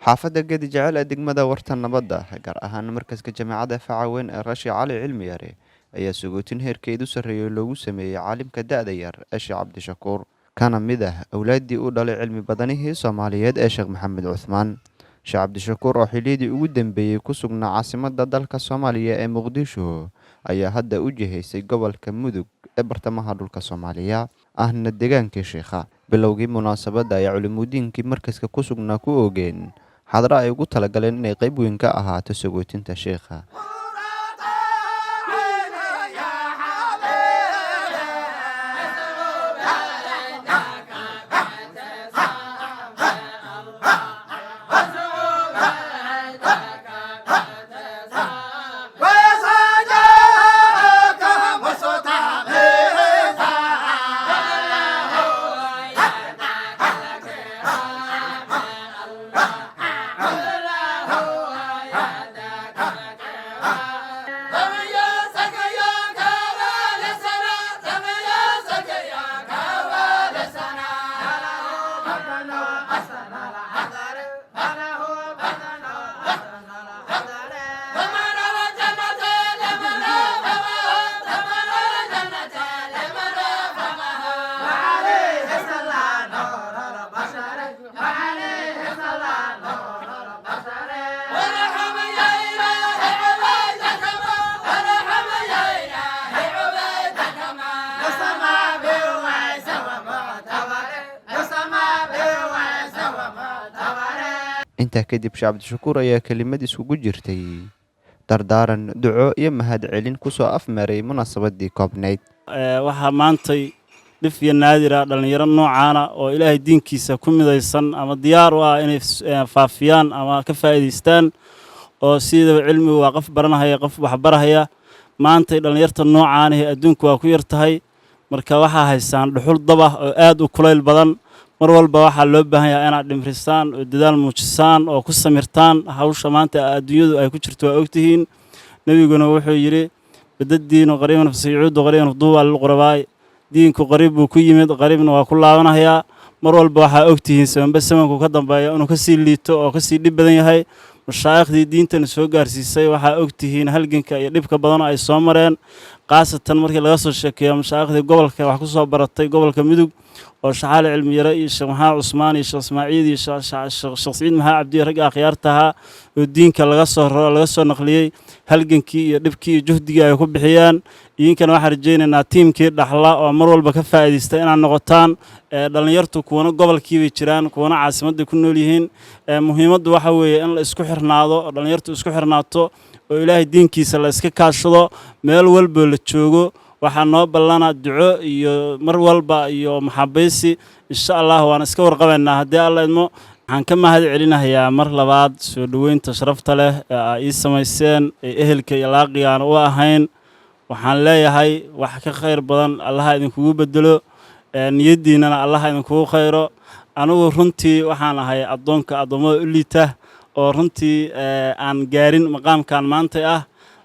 Xaafadda Geedi Jecel ee degmada Warta Nabadda, gaar ahaan markaska Jaamacadda Facaweyn ee Rashi Cali Cilmi Yare, ayaa sagootin heerkeedu sarreeyay loogu sameeyey caalimka da'da yar ee Sheekh Cabdishakuur, kana mid ah awlaaddii uu dhalay cilmi badanihii Soomaaliyeed ee Sheekh Maxamed Cuthmaan. Sheekh Cabdishakuur oo xilliyadii ugu dambeeyey ku sugnaa caasimadda dalka Soomaaliya ee Muqdisho ayaa hadda u jihaysay gobolka Mudug ee bartamaha dhulka Soomaaliya, ahna degaankii Sheikha. Bilowgii munaasabadda ayaa culimudiinkii markaska ku sugnaa ku oogeen xadro ay ugu talagaleen inay qayb weyn ka ahaato sagootinta Sheikha. Intaa kadib, Sheekh Cabdishakuur ayaa kelimad isugu jirtay dardaaran, duco iyo mahad celin kusoo afmaray munaasabadii koobnayd. Waxaa maantay dhif iyo naadira dhallinyaro noocaana oo Ilaahay diinkiisa ku midaysan ama diyaar u ah inay faafiyaan ama ka faa'iidaystaan, oo sidaba cilmigu waa qof baranahaya, qof waxbarahaya. Maantay dhallinyarta noocaanahi adduunku waa ku yar tahay. Marka waxaa haysaan dhuxul dab ah oo aad u kulayl badan. Mar walba waxaa loo baahan yahay inaad dhimrisaan oo dadaal muujisaan oo ku samirtaan hawsha maanta adduunyadu ay ku jirto. Waa ogtihiin, nebiguna wuxuu yidhi: "Badadiinu qariiban fasayacuudu qariiban duuba lilqurabaay." Diinku qariib buu ku yimid, qariibna waa ku laabanayaa. Mar walba waxaa ogtihiin samanba samanku ka dambeeya inuu kasii liito oo kasii dhib badan yahay. Mashaayikhdii diintana soo gaarsiisay waxaa ogtihiin halganka iyo dhibka badanoo ay soo mareen, khaasatan markii laga soo sheekeeyo mashaayikhdii gobolka wax ku soo baratay, gobolka Mudug, oo Shaxaali Cilmiyare iyo Sheekh Maxamed Cusmaan iyo Sheekh Ismaaciil iyo Sheekh Siciid Maxamed Cabdi, ragga akhyaarta ahaa oo diinka laga soo raro, laga soo naqliyey, halgankii iyo dhibkii iyo juhdigii ay ku bixiyeen. Idinkana waxaan rajaynaynaa tiimkii dhaxla oo mar walba ka faa'iidaysta inaad noqotaan. Dhallinyartu kuwana gobolkiibay jiraan, kuwana caasimadday ku nool yihiin. Muhiimaddu waxa weeye in la isku xirnaado oo dhallinyartu isku xirnaato oo Ilaahay diinkiisa la iska kaashado meel walboo la joogo. Waxaa noo ballana duco iyo mar walba iyo maxaabaysi, insha Allah. Waan iska warqabaynaa haddii Alla idmo. Waxaan ka mahad celinayaa mar labaad soo dhoweynta sharafta leh ee aa ii samayseen ee ehelka iyo laaqiga aan u ahayn. Waxaan leeyahay wax ka khayr badan Allaha idinkugu bedelo, niyaddiinnana Allaha idinkugu khayro. Anigu runtii waxaan ahay addoonka addoommada u liita oo runtii aan gaarin maqaamkan maantay ah,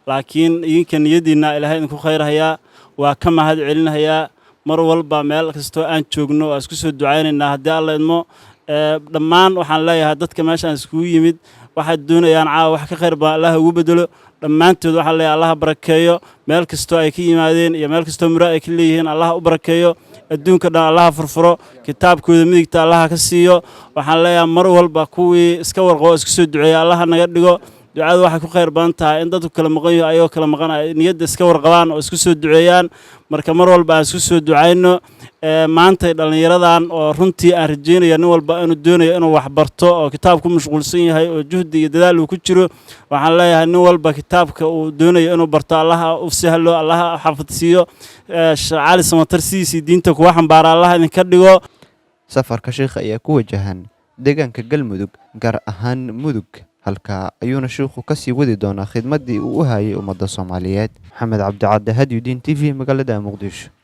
laakiin idinka niyaddiinna Ilaahay idinku khayrhayaa. Waa ka mahad celinayaa. Mar walba meel kastoo aan joogno waa isku soo ducaynaynaa haddii Alla idmo. Dhammaan waxaan leeyahay dadka meeshaan iskugu yimid waxay doonayaan caawa wax ka khayr badan Allaha ugu bedelo. Dhammaantood waxaan leeyahay Allaha barakeeyo meel kastoo ay ka yimaadeen iyo meel kastoo muro ay ka leeyihiin. Allaha u barakeeyo adduunka dhan, Allaha furfuro, kitaabkooda midigta Allaha ka siiyo. Waxaan leeyahay mar walba kuwii iska warqabo, isku soo duceeya Allaha naga dhigo. Ducadu waxay ku khayr badan tahay in dadku kala maqan yaho, ayagoo kala maqan ay niyadda iska warqabaan oo isku soo duceeyaan. Marka mar walba aan isku soo ducayno. Maantay dhallinyaradan oo runtii aan rajaynaya nin walba inuu doonayo inuu wax barto oo kitaab ku mashquulsan yahay oo juhdi iyo dadaal uu ku jiro, waxaan leeyahay nin walba kitaabka uu doonayo inuu barto Allaha u sahlo, Allaha xafadsiiyo. Sheekh Cali Samatar sidiisii diinta kuwa xambaara Allaha idinka dhigo. Safarka Sheikha ayaa ku wajahan deegaanka Galmudug, gaar ahaan Mudug. Halka ayuuna sheikhu kasii wadi doonaa khidmaddii uu u hayay ummadda Soomaaliyeed. Maxamed Cabdicadde, Hadyudiin TV, magaalada Muqdisho.